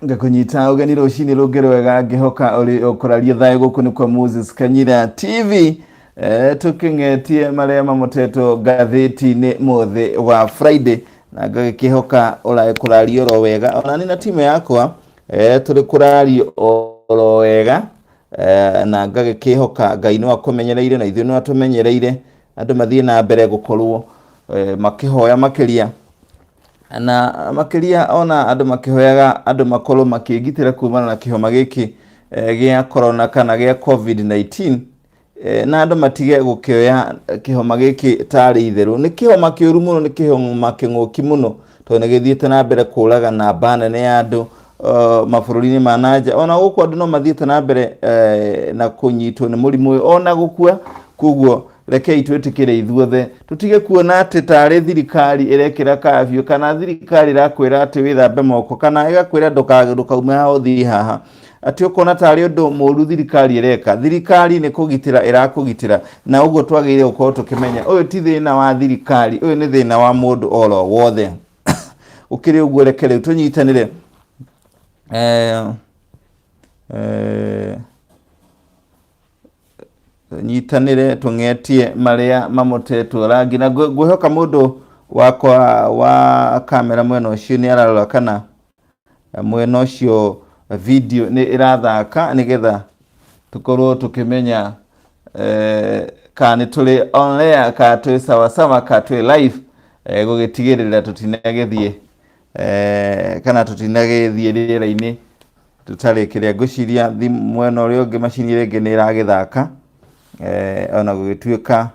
Ngakũnyita ũgeni rũcinĩ rũngĩ rwega, ngĩhoka ũrĩ ũkũraria thayũ. Gũkũ nĩ kwa Moses Kanyira TV, tũkĩng'etie marĩa mamotetwo ngathĩti-inĩ mũthĩ wa Friday, na ngagĩkĩhoka ũragĩkũraria oro wega. Ona nĩ na timu yakwa tũrĩ kũrario oro wega, na ngagĩkĩhoka Ngai no akũmenyereire na ithuĩ no atũmenyereire. Andũ mathiĩ na mbere gũkorwo makĩhoya makĩria na makĩria, ona andũ makĩhoyaga andũ makorwo makĩgitĩra kumana na kĩhoma gĩkĩ gĩa corona kana gĩa COVID-19, na andũ matige gũkĩoya kĩhoma gĩkĩ tarĩ itherũ. Nĩ kĩhoma kĩũru mũno, nĩ kĩhoma kĩng'ũki mũno, tondũ nĩ gĩthiĩte na mbere kũraga namba nene ya andũ mabũrũri-inĩ ma nanja. Ona gũkũ andũ no mathiĩte na mbere na kũnyitwo nĩ mũrimũ ũyũ ona gũkua. Koguo rekei twĩtĩkĩre ithuothe, tũtige kuona atĩ tarĩ thirikari ĩrekĩra kafyu, kana thirikari ĩrakwĩra atĩ wĩthambe moko, kana ĩgakwĩra ndũkaume haha ũthiĩ haha, atĩ ũkona tarĩ ũndũ mũru thirikari ĩreka. Thirikari nĩ kũgitĩra ĩrakũgitĩra, na ũguo twagĩrĩire gũkorwo tũkĩmenya ũyũ ti thĩna wa thirikari, ũyũ nĩ thĩna wa mũndũ oro wothe. Gũkĩrĩ ũguo, reke rĩu tũnyitanĩre nyitanĩre tũng'etie marĩa mamotetwo rangi, na ngwĩhoka mũndũ wakwa wa kamera mwena ũcio nĩ ararora kana mwena ũcio video nĩ ĩrathaka, nĩgetha tũkorwo tũkĩmenya kana nĩ tũrĩ on air, kana twĩ sawasawa, kana twĩ live, gũgĩtigĩrĩra tũtinagĩthiĩ kana tũtinagĩthiĩ rĩera-inĩ tũtarĩ kĩrĩa. Ngwĩciria mwena ũrĩa ũngĩ macini ĩrĩa ĩngĩ nĩ ĩragĩthaka, ona gũgĩtuĩka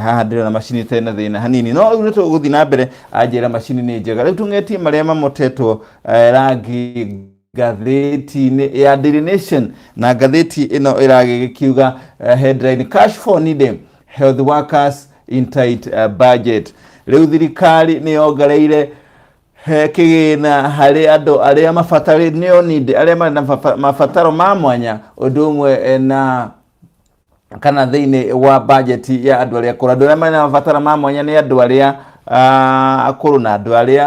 haha ndĩrona macini ĩtarĩ na thĩna hanini, no rĩu nĩ tũgũthiĩ na mbere. Anjĩra macini nĩ njega. Rĩu tũng'etie marĩa mamotetwo rangi ngathĩti-inĩ ya Daily Nation, na ngathĩti ĩno ĩragĩkiuga headline, "Cash for needy health workers in tight budget." Rĩu thirikari nĩ yongereire he kĩgĩna harĩ andũ arĩa mabatarĩ, nĩo need, arĩa marĩ na mabataro ma mwanya, ũndũ ũmwe na kana thĩinĩ wa bajeti ya andũ arĩa akũrũ. Andũ arĩa marĩ na mabataro ma mwanya nĩ andũ arĩa akũrũ na andũ arĩa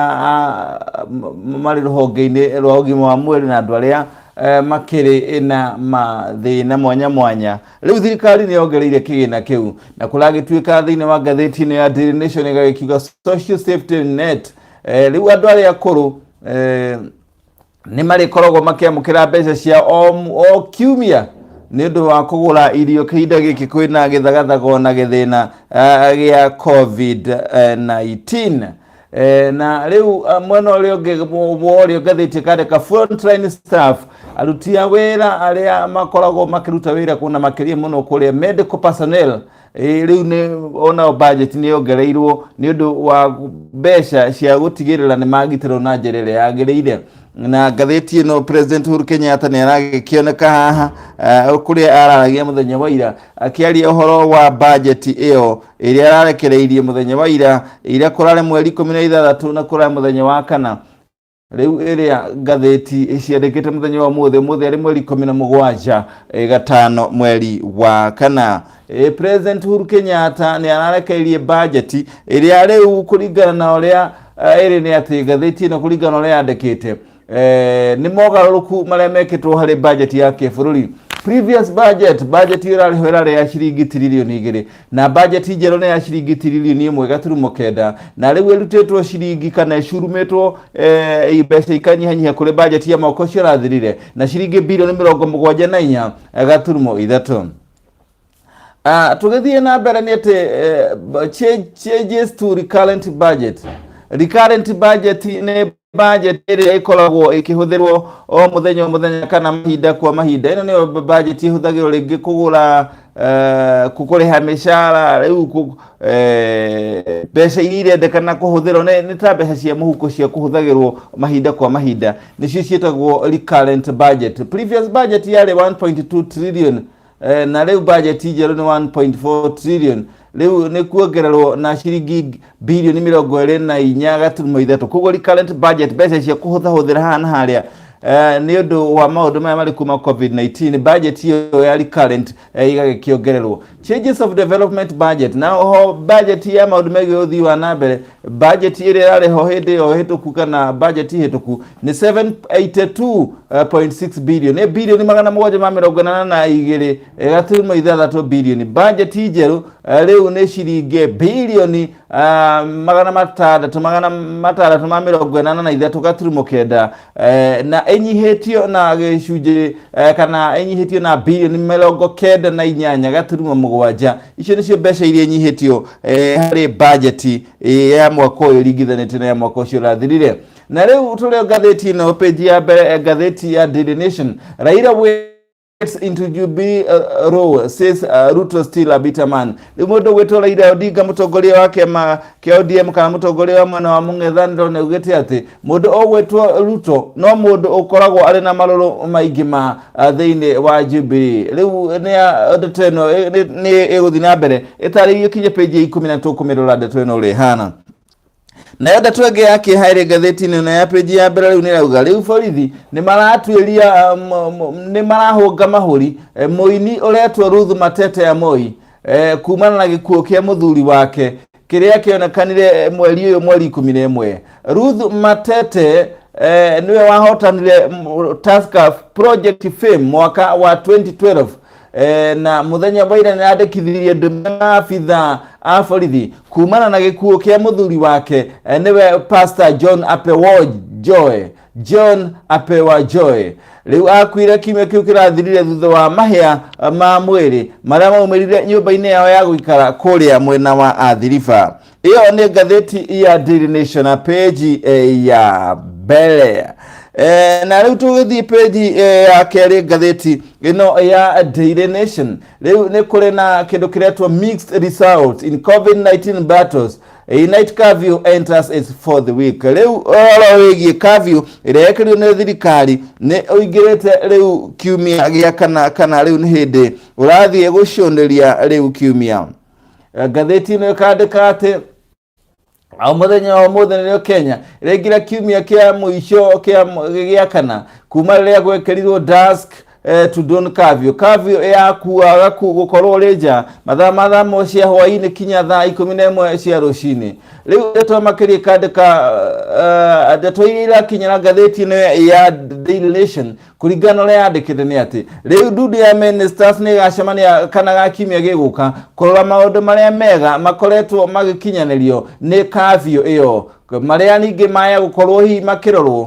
marĩ rũhonge-inĩ rwa ũgima wa mwĩrĩ na andũ arĩa makĩrĩ na mathĩna mwanya mwanya. Rĩu thirikari nĩ yongereire kĩgĩna kĩu, na kũragĩtuĩka thĩinĩ wa ngathĩti ĩno ya Daily Nation ĩgagĩkiuga social safety net, rĩu andũ arĩa akũrũ nĩ marĩkoragwo makĩamũkĩra mbeca cia o kiumia nĩ ũndũ wa kũgũra irio kĩhinda gĩkĩ kwĩna gĩthagathago na gĩthĩna gĩa COVID-19. Na rĩu mwena ũrĩa ũngĩ wa ũrĩa ngathĩti ĩkandĩka frontline staff, aruti a wĩra arĩa makoragwo makĩruta wĩra kũna makĩria mũno kũrĩa medical personnel, rĩu nĩ onao budget nĩ yongereirwo nĩ ũndũ wa mbeca cia gũtigĩrĩra nĩ magitĩrwo na njĩra ĩrĩa yagĩrĩire. Na ngathĩti ĩno, President Uhuru Kenyatta nĩ aragĩkĩoneka haha, kũrĩa araragia mũthenya wa ira akĩaria ũhoro wa budget ĩyo ĩrĩa ararekereirie mũthenya wa ira, ira kũrarĩ mweri 16 na kũrarĩ mũthenya wa kana. Rĩu ĩrĩa ngathĩti ciandĩkĩte mũthenya wa ũmũthĩ, ũmũthĩ arĩ mweri 17, gatano mweri wa kana, President Uhuru Kenyatta nĩ ararekereirie budget ĩrĩa rĩu kũringana na ũrĩa ĩrĩ nĩ atĩ ngathĩti ĩno kũringana na ũrĩa yandĩkĩte, nĩ mogarũrũku marĩa mekĩtwo harĩ budget ya kĩbũrũri. Previous budget, budget ĩyo ĩrarĩho ĩrarĩ ya ciringi tiririoni 2, na budget njerũ nĩ ya ciringi tiririoni 1.9, na rĩu ĩrutĩtwo ciringi kana ĩcurumĩtwo mbeca ikanyihanyiha kũrĩ budget ya mwaka ũcio ũrathirire na ciringi bilioni 74.3. Tũgĩthiĩ na mbere nĩ atĩ changes to recurrent budget. Recurrent budget nĩ budget ĩrĩa ĩkoragwo ĩkĩhũthĩrwo o mũthenya o mũthenya kana mahinda kwa mahinda. Ĩno nĩyo budget ĩhũthagĩrwo rĩngĩ kũgũra, kũrĩha mĩcara. Rĩu mbeca iria irendekana kũhũthĩrwo nĩ ta mbeca cia mũhuko cia kũhũthagĩrwo mahinda kwa mahinda, nĩcio ciĩtagwo recurrent budget. Previous budget yarĩ 1.2 trillion, na rĩu budget njerũ nĩ 1.4 trillion. Rĩu nĩ kuongererwo na ciringi bilioni 24.3. Koguo recurrent budget, mbeca cia kũhũthahũthĩra haha na harĩa, Nĩ ũndũ wa maũndũ maya marĩ kuma COVID-19, budget ĩyo ya recurrent ĩgagĩkĩongererwo. Changes of development budget, na oho budget ya maũndũ megiĩ ũthii wa na mbere, budget ĩrĩa ĩrarĩ ho hĩndĩ ĩyo hĩtũku kana budget hĩtũku nĩ 782.6 billion, nĩ bilioni 782.6 bilioni. Budget njerũ rĩu nĩ ciringi bilioni 683.9, na ĩnyihĩtio na gĩcunjĩ kana ĩnyihĩtio na bilioni 98.7. Icio nĩcio mbeca iria inyihĩtio harĩ bajeti ya mwaka ũyũ ĩringithanĩtio na ya mwaka ũcio ũrathirire. Na rĩu tũrĩ o ngathĩti ĩno, page ya mbere, ngathĩti ya Daily Nation, "Raila wades into Jubilee row, says Ruto still a bitter man." Rĩu mũndũ gwĩtwo Raila Odinga, mũtongoria wa kĩama kĩa ODM kana mũtongoria wa mwena wa mũng'ethanĩro, nĩ augĩte atĩ mũndũ ũgwĩtwo Ruto no mũndũ ũkoragwo arĩ na marũrũ maingĩ ma thĩinĩ wa Jubilee. Rĩu nĩ ndeto ĩno nĩ ĩgũthiĩ na mbere ĩtarĩirio kinya page ya 10 na tũkũmĩrora ndeto ĩno ũrĩa ĩhana. Nayo ndeto ĩngĩ ya kĩeha ĩrĩ ngathĩti-inĩ ĩno ya page ya mbere rĩu nĩ ĩrauga rĩu borithi nĩ maratuĩria, nĩ marahũnga mahũri mũini ũretwo Ruth Matete Amoi kumana na gĩkuũ kĩa mũthuri wake kĩrĩa kĩonekanire mweri ũyũ mweri 11. Ruth Matete nĩwe wahotanire Tusker Project Fame mwaka wa 2012, na muthenya wa ira nĩ andĩkithirie ndũmĩrĩri maabitha a borithi kumana na gĩkuũ kĩa mũthuri wake, nĩwe Pastor John Apewo Joy. John Apewa Joy rĩu akuire kiumia kĩu kĩrathirire thutha wa mahĩa ma mwĩrĩ marĩa maumĩrire nyũmba-inĩ yao ya gũikara kũrĩa mwena wa Athi River. Ĩyo nĩ ngathĩti ya Daily Nation na page ya mbere. Na rĩu tũgĩthiĩ page ya kerĩ, ngathĩti ĩno ya Daily Nation, rĩu nĩ kũrĩ na kĩndũ kĩretwo "Mixed results in COVID-19 battles, a night curfew enters its fourth week". Rĩu ũhoro wĩgiĩ curfew ĩrĩa yekĩrirwo nĩ thirikari nĩ ũingĩrĩte rĩu kiumia gĩa kana, kana rĩu nĩ hĩndĩ ũrathiĩ gũcũnĩria rĩu kiumia. Ngathĩti ĩno ĩkandĩka atĩ o mũthenya wa ũmũthĩ nĩrĩo Kenya ĩraingĩra kiumia kĩa mũico kĩa gĩa kana kuma rĩrĩa gwekĩrirwo dusk to dawn curfew, curfew ya kuaga gũkorwo ũrĩ nja mathaa ma thaa 1 cia hwaĩ-inĩ kinya thaa 11 cia rũcinĩ. Rĩu ndeto makĩria ĩkandĩka ndeto iria irakinyĩra ngathĩti ĩno ya Daily Nation kũringana na ũrĩa yandĩkĩte nĩ atĩ rĩu ndundu ya ministers nĩ ĩgacemania kana ga kiumia gĩgũka kũrora maũndũ marĩa mega makoretwo magĩkinyanĩrio nĩ curfew ĩyo, marĩa ningĩ maya gũkorwo hihi makĩrorwo,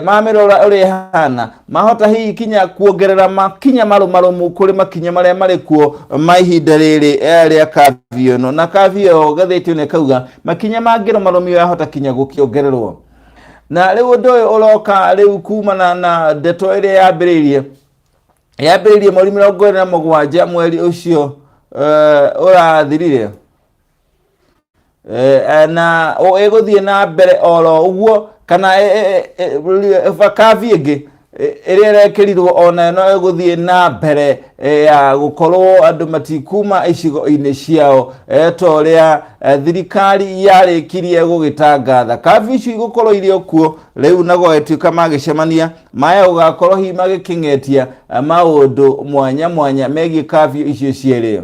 mamĩrora ũrĩa ĩhana, mahota hihi kinya kuongerera makinya marũmarũmu kũrĩ makinya marĩa marĩ kuo ma ihinda rĩrĩ rĩa curfew ĩno. Na curfew ĩyo, ngathĩti ĩno ĩkauga makinya mangĩrũmarũmio yahota kinya gũkĩongererwo. Na rĩu ũndũ ũyũ ũroka rĩu kumana na ndeto ĩrĩa yambĩrĩirie mweri 27 mweri ũcio ũrathirire, na ĩgũthiĩ na mbere oro ũguo kana curfew ĩngĩ ĩrĩa ĩrekĩrirwo ona no ĩgũthiĩ na mbere ya gũkorwo andũ matikuma icigo-inĩ ciao, ta ũrĩa thirikari yarĩkirie gũgĩtangatha curfew icio igũkorwo irĩ o kuo rĩu, na gwagĩtuĩka magĩcemania maya gũgakorwo hihi magĩkĩng'etia maũndũ mwanya mwanya megiĩ curfew icio cierĩ.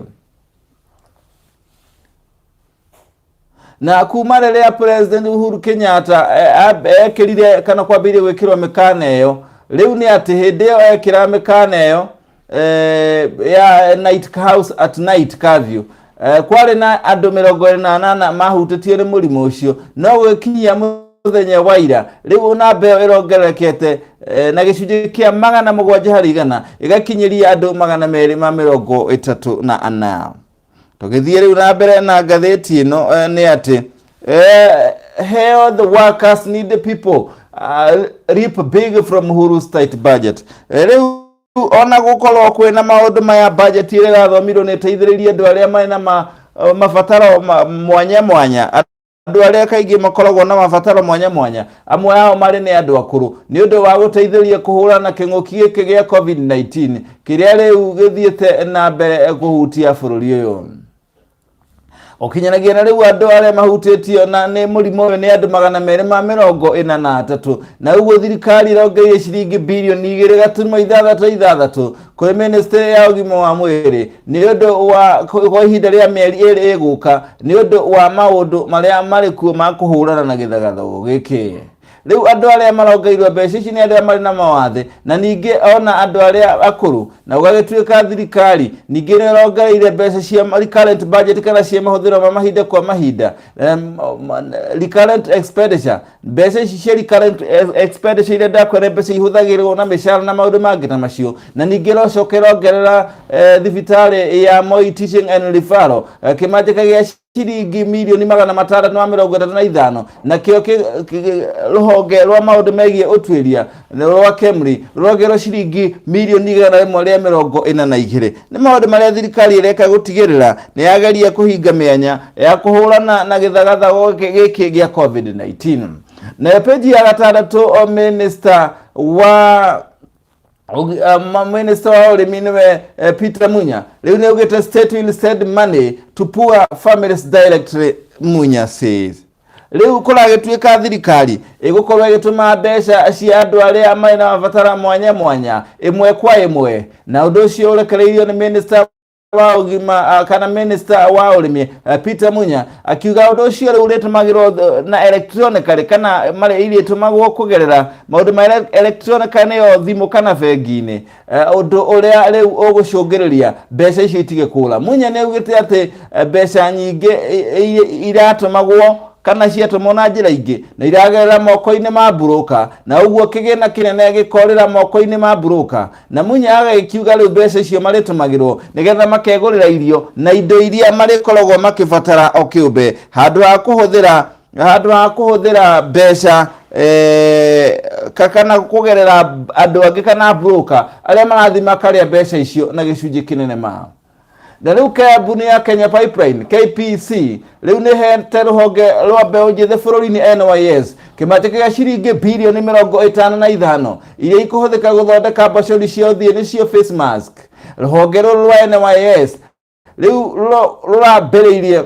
Na kuma rĩrĩa President Uhuru Kenyatta ekĩrire kana kwambĩrĩria gwĩkĩrwo mĩkana ĩyo, rĩu nĩ atĩ hĩndĩ ĩyo ekĩra mĩkana ĩyo ya night house at night curfew, kwarĩ na andũ 28 mahutĩtio nĩ mũrimũ ũcio, no gũgĩkinyia mũthenya wa ira rĩu namba ĩyo ĩrongererekete na gĩcunjĩ kĩa 700% ĩgakinyĩria andũ 234. Tũgĩthiĩ rĩu na mbere na ngathĩti ĩno, nĩ atĩ "Health workers need the people reap big from Uhuru's tight budget". Rĩu ona gũkorwo kwĩna maũndũ maya, budget ĩrĩa ĩrathomirwo nĩ ĩteithĩrĩrie andũ arĩa marĩ na mabataro mwanya mwanya, andũ arĩa kaingĩ makoragwo na mabataro mwanya mwanya, amwe ao marĩ nĩ andũ akũrũ, nĩ ũndũ wa gũteithĩrĩria kũhũrana na kĩng'ũki gĩkĩ gĩa COVID-19 kĩrĩa rĩu gĩthiĩte na mbere kũhutia bũrũri ũyũ. Ũkinyanagia na rĩu andũ arĩa mahutĩtio na nĩ mũrimũ ũyũ nĩ andũ 243, na ũguo thirikari ĩrongereire ciringi birioni 2.66 kũrĩ ministry ya ũgima wa mwĩrĩ nĩ ũndũ wa kwa ihinda rĩa mĩeri 2 ĩgũka nĩ ũndũ wa maũndũ marĩa marĩ kuo ma kũhũrana na gĩthagathago gĩkĩ. Rĩu andũ arĩa marongeirwo mbeca ici nĩ arĩa marĩ na mawathe na ningĩ ona andũ arĩa akũrũ, na gũgagĩtuĩka thirikari ningĩ nĩ ĩrongereire mbeca cia recurrent budget kana cia mahũthĩro ma mahinda kwa mahinda, recurrent expenditure. Mbeca ici cia recurrent expenditure iria ndakwĩra mbeca ihũthagĩrwo na mĩcara na maũndũ mangĩ ta macio, na ningĩ ĩrocoka ĩrongerera thibitarĩ ya Moi Teaching and Referral kĩmanjĩka gĩa ciringi mirioni 635, nakĩo rũhonge rwa maũndũ megiĩ ũtuĩria rwa KEMRI rũrongererwo ciringi mirioni 142. Nĩ maũndũ marĩa thirikari ĩreka gũtigĩrĩra nĩ yageria kũhinga mĩanya ya kũhũrana na gĩthagathago gĩkĩ gĩa COVID-19. Nayo peji ya gatandatũ, minister wa Minister wa ũrĩmi nĩwe Peter Munya rĩu nĩ augĩte state will send money to poor families directly, Munya says. Rĩu kũragĩtuĩka thirikari ĩgũkorwo ĩgĩtũma mbeca cia andũ arĩa marĩ na mabatara mwanya mwanya ĩmwe kwa ĩmwe, na ũndũ ũcio ũrekereirio nĩ minister wa ũgima kana minister wa ũrĩmi Peter Munya, akiuga ũndũ ũcio rĩu ũrĩtũmagĩrwo na electronically kana marĩ irĩtũmagwo kũgerera maũndũ ma electronically, nĩyo thimũ kana bengi-inĩ, ũndũ ũrĩa rĩu ũgũcũngĩrĩria mbeca icio itige kũra. Munya nĩ augĩte atĩ mbeca nyingĩ iratũmagwo kana ciatũmwo na njĩra ingĩ na iragerera moko-inĩ ma broker, na ũguo kĩgĩna kĩnene gĩkorĩra moko-inĩ ma broker. Na Munya agagĩkiuga rĩu mbeca icio marĩtũmagĩrwo nĩgetha makegũrĩra irio na indo iria marĩkoragwo makĩbatara o kĩũmbe, handũ ha kũhũthĩra mbeca kana kũgerera andũ angĩ kana broker arĩa marathiĩ makarĩa mbeca icio na gĩcunjĩ kĩnene mao. Na rĩu kambuni ya Kenya Pipeline KPC rĩu nĩ hete rũhonge rwa mbeũ njĩthĩ bũrũri-inĩ NYS kĩmatĩka gĩa ciringi birioni 55 iria ikũhũthĩka gũthondeka mbacũri cia ũthiũ, nĩcio face mask. Rũhonge rũrũ rwa NYS rĩu rũrambĩrĩirie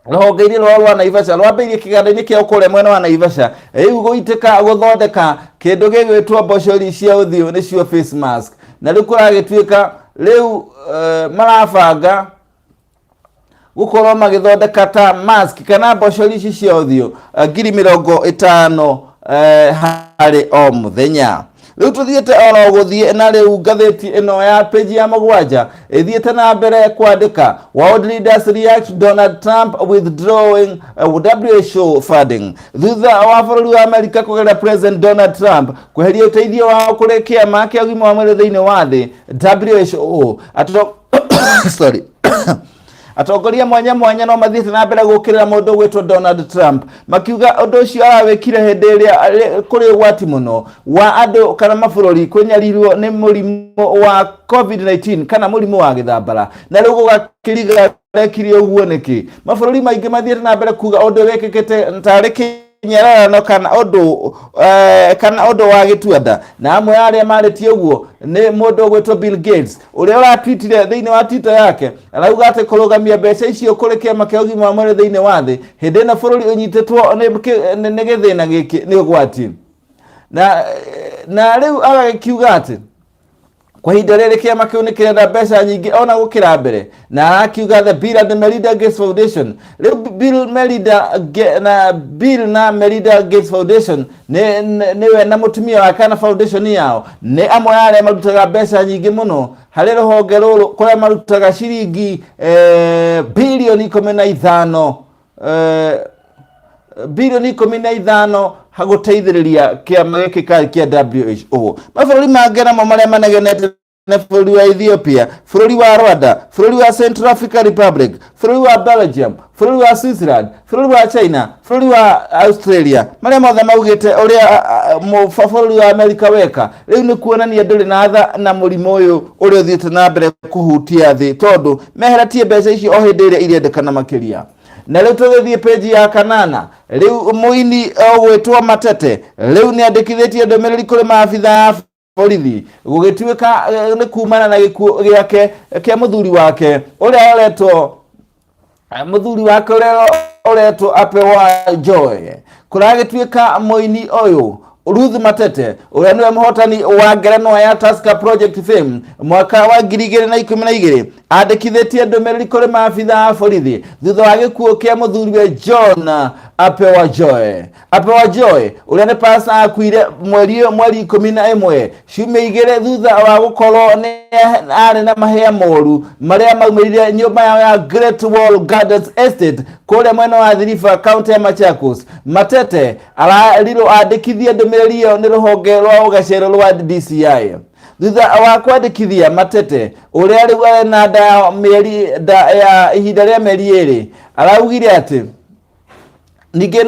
rũhonge-inĩ rwao rwa Naivasha, rwambĩrĩirie kĩganda-inĩ kĩao kũrĩa mwena wa Naivasha, rĩu gũitĩka gũthondeka kĩndũ gĩgwĩtwo mbocori cia ũthiũ, nĩcio face mask. Na rĩu kũragĩtuĩka rĩu marabanga gũkorwo magĩthondeka ta mask kana mbocori ici cia ũthiũ 50,000 harĩ o mũthenya. Rĩu tũthiĩte oro gũthiĩ na rĩu ngathĩti ĩno ya peji ya 7 ĩthiĩte na mbere kwandĩka "World leaders react Donald Trump withdrawing WHO funding". Thutha wa bũrũri wa Amerika kũgerera President Donald Trump kweheria ũteithio wao kũrĩ kĩama kĩa ũgima wa mwĩrĩ thĩinĩ wa thĩ WHO, sorry, atongoria mwanya mwanya no mathiĩte na mbere gũkĩrĩra mũndũ ũgwĩtwo Donald Trump, makiuga ũndũ ũcio arawĩkire hĩndĩ ĩrĩa kũrĩ ũgwati mũno wa andũ kana mabũrũri kũnyarirwo nĩ mũrimũ wa COVID-19 kana mũrimũ wa gĩthambara. Na rĩu gũgakĩriga rekire ũguo nĩkĩ? Mabũrũri maingĩ mathiĩte na mbere kuga ũndũ wĩkĩkĩte tarĩ kĩnyararano kana ũndũ wa gĩtuanda. Na amwe arĩa marĩtie ũguo nĩ mũndũ ũgwĩtwo Bill Gates, ũrĩa ũratwitire thĩinĩ wa Twitter yake arauga atĩ kũrũgamia mbeca icio kũrĩ kĩama kĩa ũgima wa mwĩrĩ thĩinĩ wa thĩ hĩndĩ ĩno bũrũri ũnyitĩtwo nĩ gĩthĩna gĩkĩ nĩ ũgwati. Na rĩu agagĩkiuga atĩ kwa ihinda rĩrĩ kĩama kĩu nĩ kĩrenda mbeca nyingĩ ona gũkĩra mbere. Na arakiuga the Bill and Melinda Gates Foundation, rĩu Bill na Melinda Gates Foundation nĩwe na mũtumia wake kana foundation yao nĩ amwe a arĩa marutaga mbeca nyingĩ mũno harĩ rũhonge rũrũ, kũrĩa marutaga ciringi birioni 15, birioni 15 hagũteithĩrĩria kĩama gĩkĩ kĩa WHO. Mabũrũri mangĩ namo marĩa manegenete na bũrũri wa Ethiopia, bũrũri wa Rwanda, bũrũri wa Central African Republic, bũrũri wa Belgium, bũrũri wa Switzerland, bũrũri wa China, bũrũri wa Australia, marĩa mothe maugĩte ũrĩa bũrũri wa Amerika weka rĩu nĩ kuonania ndũrĩ na tha na mũrimũ ũyũ ũrĩa ũthiĩte na mbere kũhutia thĩ, tondũ meheretie mbeca icio o hĩndĩ ĩrĩa irendekana makĩria. Na rĩu tũgĩthiĩ peji ya 8, rĩu mũini ũgwĩtwo Matete rĩu nĩ andĩkithĩtie ndũmĩrĩri kũrĩ maabitha a borithi, gũgĩtuĩka nĩ kumana na gĩkuũ gĩake kĩa mũthuri wake ũrĩa oretwo Muthuri wake ũrĩa ũretwo Apewa Joy. Kũragĩtuĩka mũini ũyũ Ruth Matete, ũrĩa nĩwe mũhotani wa ngerenwa ya Tusker Project Fame mwaka wa 2012, andĩkithĩtie ndũmĩrĩri kũrĩ maabitha a borithi thutha wa gĩkuũ kĩa mũthuriwe John Apewa Joy. Apewa Joy ũrĩa nĩ pasta akuire mweri 11, ciumia 2 thutha wa gũkorwo nĩ arĩ na mahĩa moru marĩa maumĩrire nyũmba yao ya Great Wall Gardens Estate kũrĩa mwena wa Thiriba, kaunti ya Machakos. Matete ararirwo andĩkithie ndũmĩrĩri ĩyo nĩ rũhonge rwa ũgacero rwa DCI. Thutha wa kwandĩkithia, Matete ũrĩa rĩu arĩ na nda ya mĩeri nda ya ihinda rĩa mĩeri 2 araugire atĩ ningĩ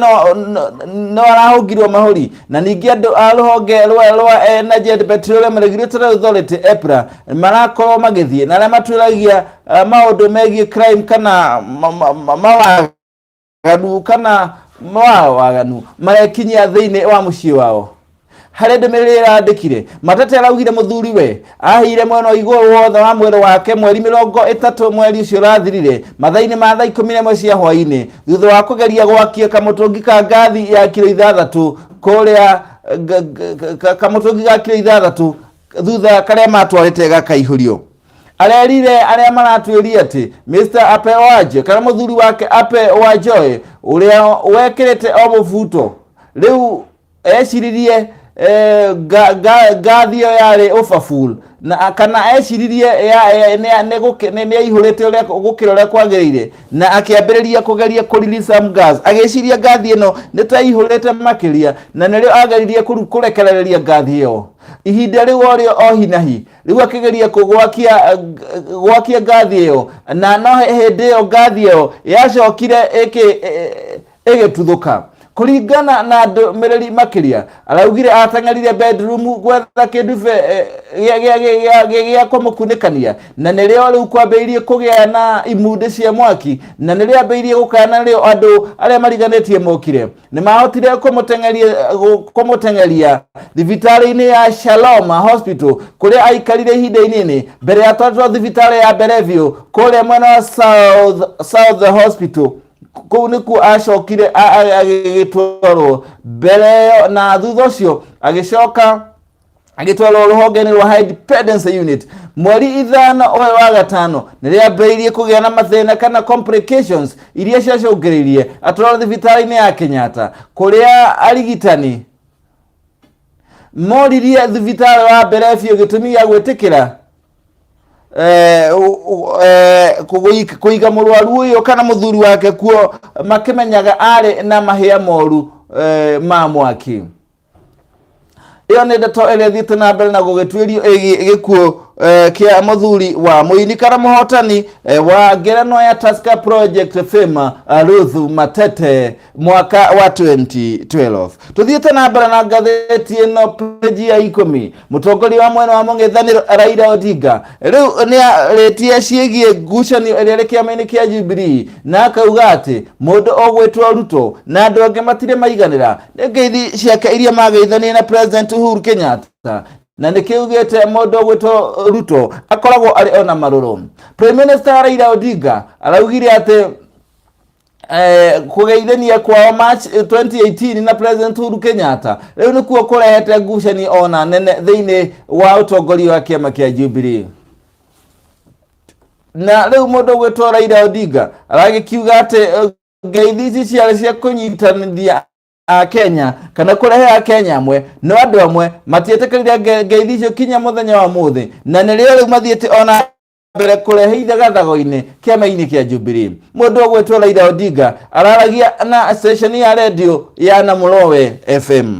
no arahũngirwo mahũri, na ningĩ andũ a rũhonge rwa Energy and Petroleum Regulatory Authority, EPRA, marakorwo magĩthiĩ na arĩa matuĩragia maũndũ megiĩ crime kana mawaganu kana mawaganu marekinyia thĩinĩ wa mũciĩ wao. Harĩ ndũmĩrĩri ĩrandĩkire, Matete araugire mũthuri we aheire mwena wa igũrũ wothe wa mwĩrĩ wake mweri 30 mweri ũcio ũrathirire, mathaa-inĩ ma thaa 11 cia hwaĩ-inĩ, thutha wa kũgeria gwakia kamũtũngi ka ngathi ya kiro 6 kũrĩa kamũtũngi ga kiro 6 thutha karĩa matwarĩte gakaihũrio. Arerire arĩa maratuĩria atĩ Mr Apewaje kana mũthuri wake Apewa Joy ũrĩa wekĩrĩte o mũbuto rĩu eciririe ngathi ĩyo yarĩ overfull, na kana eciririe nĩ aihũrĩte ũrĩa gũkĩra ũrĩa kwagĩrĩire, na akĩambĩrĩria kũgeria kũ release some gas, agĩciria ngathi ĩno nĩ ta ihũrĩte makĩria, na nĩrĩo ageririe kũrekereria ngathi ĩyo ihinda rĩu o rĩo o hinahi rĩu akĩgeria gwakia ngathi ĩyo, na no hĩndĩ ĩyo ngathi ĩyo yacokire ĩgĩtuthũka. Kũringana na ndũmĩrĩri makĩria, araugire ateng'erire bedroom gwetha kĩndube gĩa kũmũkunĩkania, na nĩrĩo rĩu kwambĩrĩirie kũgĩa na imundĩ cia mwaki, na nĩrĩo ambĩrĩirie gũkaya, na nĩrĩo andũ arĩa mariganĩtie mokire nĩ mahotire kũmũteng'eria thibitarĩ-inĩ ya Shalom Hospital, kũrĩa aikarire ihinda inini mbere ya atwarĩtwo thibitarĩ ya Bellevue kũrĩa mwena wa South Hospital. Kũu nĩkuo acokire agĩgĩtwarwo mbere ĩyo, na thutha ũcio agĩcoka agĩtwarwo rũhonge-inĩ rwa High Dependency Unit. Mweri 5 ũyũ wa gatano nĩrĩambĩrĩirie kũgĩa na mathĩna kana complications iria ciacũngĩrĩirie atwarwo thibitarĩ-inĩ ya Kenyatta, kũrĩa arigitani moririe thibitarĩ wa mbere biũ gĩtũmi gĩa gwĩtĩkĩra kũiga mũrwaru ũyũ kana mũthuri wake kuo makĩmenyaga arĩ na mahĩa moru ma mwaki. Ĩyo nĩ ndeto ĩrĩa ĩthiĩte na mbere na gũgĩtuĩrio ĩgiĩ gĩkuũ kĩa mũthuri wa mũini kana mũhotani wa ngerenwa ya Tusker Project Fame, Ruth Matete, mwaka wa 2012. Tuthiĩte na mbere na ngathĩti ĩno, peji ya 10. Mũtongoria wa mwena wa mũng'ethanĩro Raila Odinga rĩu nĩ arĩtie ciĩgiĩ ngucanio ĩrĩa ĩrĩ kĩama-inĩ kĩa Jubilee, na akauga atĩ mũndũ ũgwĩtwo Ruto na andũ angĩ matirĩ maiganĩra nĩ ngeithi ciake iria mageithanirie na President Uhuru Kenyatta, na nĩ kĩugĩte mũndũ ũgwĩtwo Ruto akoragwo arĩ ona marũrũ. Prime Minister Raila Odinga araugire atĩ kũgeithania kwao March 2018 na President Uhuru Kenyatta rĩu nĩkuo kũrehete ngucanio ona nene thĩinĩ wa ũtongoria wa kĩama kĩa Jubilee, na rĩu mũndũ ũgwĩtwo Raila Odinga aragĩkiuga atĩ ngeithi ici ciarĩ cia kũnyitanithia a Kenya kana kũrehe a Kenya amwe, no andũ amwe matiĩtĩkĩrire ngeithi icio kinya mũthenya wa mũthĩ, na nĩrĩo rĩu mathiĩte ona mbere kũrehe ithagathago-inĩ kĩama-inĩ kĩa Jubilee. Mũndũ ũgwĩtwo Raila Odinga araragia na station ya redio ya Namulowe FM.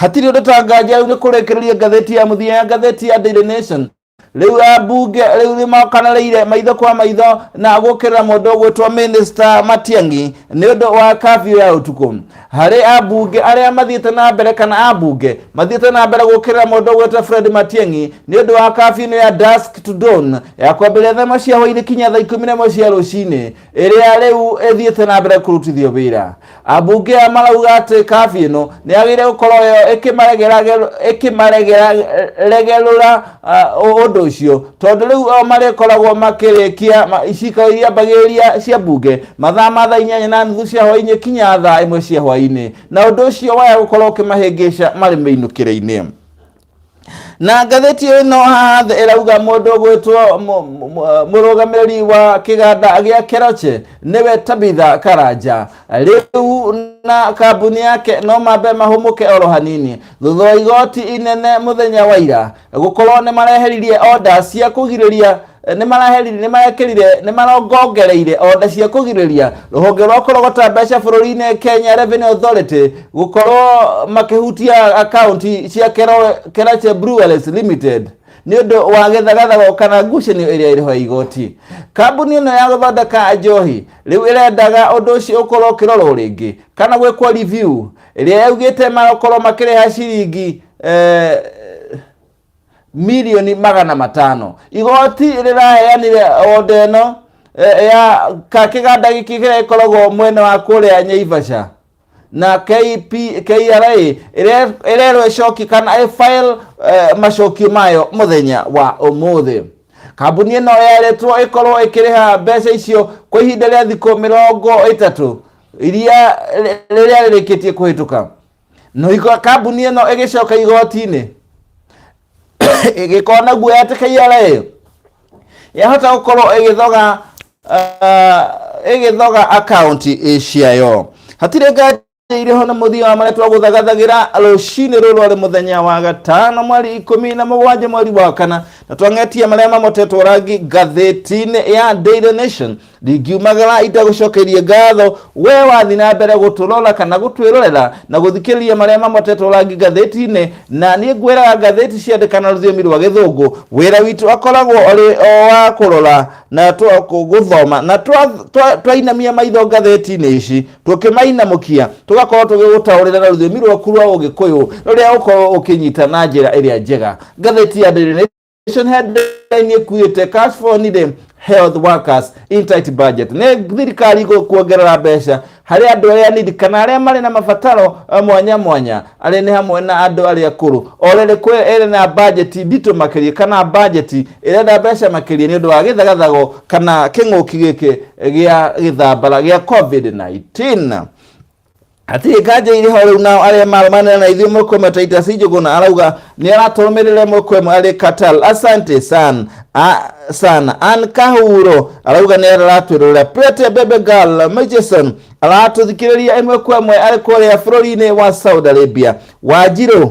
Hatirĩ ũndũ ta nganja rĩu nĩ kũrĩkĩrĩria ngathĩti ya mũthia ya ngathĩti ya Daily Nation. Rĩu ambunge rĩu nĩ mokanĩrĩire maitho kwa maitho na gũkĩrĩra mũndũ ũgwĩtwo Minister Matiang'i nĩ ũndũ wa curfew ya ũtukũ. Harĩ ambunge arĩa mathiĩte na mbere kana ambunge mathiĩte na mbere gũkĩrĩra mũndũ ũgwĩtwo Fred Matiang'i nĩ ũndũ wa curfew ĩno ya dusk to dawn ya kwambĩrĩria thaa 1 cia hwaĩ-inĩ kinya thaa 11 cia rũcinĩ, ĩrĩa rĩu ĩthiĩte na mbere kũrutithio wĩra. Ambunge aya marauga atĩ curfew ĩno nĩ yagĩrĩire gũkorwo yo ĩkĩmaregerũra ũndũ. Ũndũ ũcio tondũ rĩu o marĩkoragwo makĩrĩkia icikaro iria ambagĩrĩria cia mbunge mathaa ma thaa 8:30 cia hwaĩ-inĩ kinya thaa 1 cia hwaĩ-inĩ, na ũndũ ũcio waya gũkorwo ũkĩmahĩngĩca marĩ mĩinũkĩre-inĩ. Na ngathĩti ĩno haha thĩ ĩrauga mũndũ ũgwĩtwo mũrũgamĩrĩri wa kĩganda gĩa Keroche nĩwe Tabitha Karanja rĩu na kambuni yake no mambe mahũmũke oro hanini thutha wa igoti inene mũthenya wa ira gũkorwo nĩ mareheririe order cia kũgirĩria, nĩ maraheririe, nĩ marekĩrire, nĩ marongongereire order cia kũgirĩrĩria rũhonge rwa kũrogota mbeca bũrũri-inĩ Kenya Revenue Authority gũkorwo makĩhutia akaunti cia Keroche Breweries Limited nĩ ũndũ wa gĩthagathago kana ngucanio ĩrĩa ĩrĩ ho ya igoti. Kambuni ĩno ya gũthondeka njohi rĩu ĩrendaga ũndũ ũcio ũkorwo ũkĩrorwo rĩngĩ kana gwĩkwo review ĩrĩa yaugĩte makorwo makĩrĩha ciringi mirioni 500. Igoti rĩraheanire order ĩno ya ka kĩganda gĩkĩ kĩrĩa gĩkoragwo mwena wa kũrĩa Naivasha na KRA ĩrerwo ĩcokie kana ĩ file macokio mayo mũthenya wa ũmũthĩ. Kambuni ĩno yerĩtwo ĩkorwo ĩkĩrĩha mbeca icio kwa ihinda rĩa thikũ 30 iria rĩrĩa rĩrĩkĩtie kũhĩtũka. No kambuni ĩno ĩgĩcoka igoti-inĩ ĩgĩkorwo na guoya atĩ KRA yahota gũkorwo ĩgĩthoga akaunti ciayo. Hatirĩ nganja irĩ ho na mũthia wa marĩa twagũthagathagira rũcinĩ rũrũ arĩ mũthenya wa gatano mweri 17 mweri wa kana, na twang'etie marĩa mamotetwo rangi ngathĩti-inĩ ya Daily Nation. Ndingiumagara itagũcokerie ngatho we wathi na mbere gũtũrora kana gũtwĩrorera na gũthikĩrĩria marĩa mamotetwo rangi ngathĩti-inĩ, na niĩ ngwĩraga ngathĩti ciandĩkana rũthiomi rwa gĩthũngũ, wĩra witũ akoragwo ũrĩ o wa kũrora na gũthoma, na twainamia maitho ngathĩti-inĩ ici tũkĩmainamũkia tũgakorwo tũgĩgũtaũrĩra na rũthiomi rwaku rwa ũgĩkũyũ rũrĩa ũkorwo ũkĩnyita na njĩra ĩrĩa njega. Ngathĩti ya Daily Nation headline ĩkuĩte cash for needed health workers in tight budget. Nĩ thirikari kuongerera mbeca harĩ andũ arĩa nidi kana arĩa marĩ na mabataro mwanya mwanya, arĩa nĩ hamwe na andũ arĩa akũrũ. Already kwĩ ĩrĩ na budget nditũ makĩria kana budget ĩrenda mbeca makĩria nĩ ũndũ wa gĩthagathago kana kĩng'ũki gĩkĩ gĩa gĩthambara gĩa COVID-19. Hatirĩ nganja irĩ ho rĩu nao arĩa marũmanĩra na ithuĩ mũkwe Titus Njũgũna arauga nĩ aratũrũmĩrĩra mũkwe arĩ Qatar. Asante sana. Sana. Ann Kahuro arauga nĩ aratwĩrorera. Prete Bebe Girl Majeson aratũthikĩrĩria ĩmwe kwa ĩmwe arĩ kũrĩa bũrũri-inĩ wa Saudi Arabia. Wanjirũ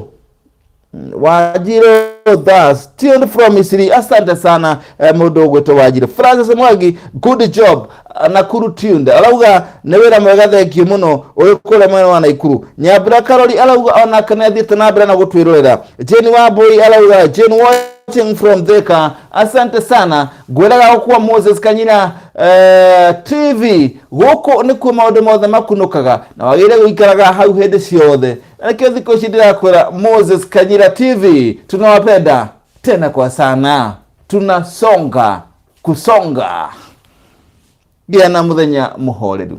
Wanjirũ Das tuned from Misri, asante sana mũndũ ũgwĩtwo Wanjirũ. Francis Mwangi, good job, Nakuru tuned, arauga nĩ wĩra mwega, thank you mũno ũrĩ kũrĩa mwena wa Nakuru. Nyambura Karori arauga onake nĩ athiĩte na mbere na gũtwĩrorera. Jane Wambui arauga Jane watching from Thika, asante sana. Ngwĩraga gũkua Moses Kanyina TV, gũkũ nĩkuo maũndũ mothe makunũkaga na wagĩrĩire gũikaraga hau hĩndĩ ciothe. Na nĩkĩo thikũ ici ndĩrakwĩra Moses Kanyira TV tunawapenda tena kwa sana, tunasonga kusonga. Gĩa na mũthenya mũhoreru.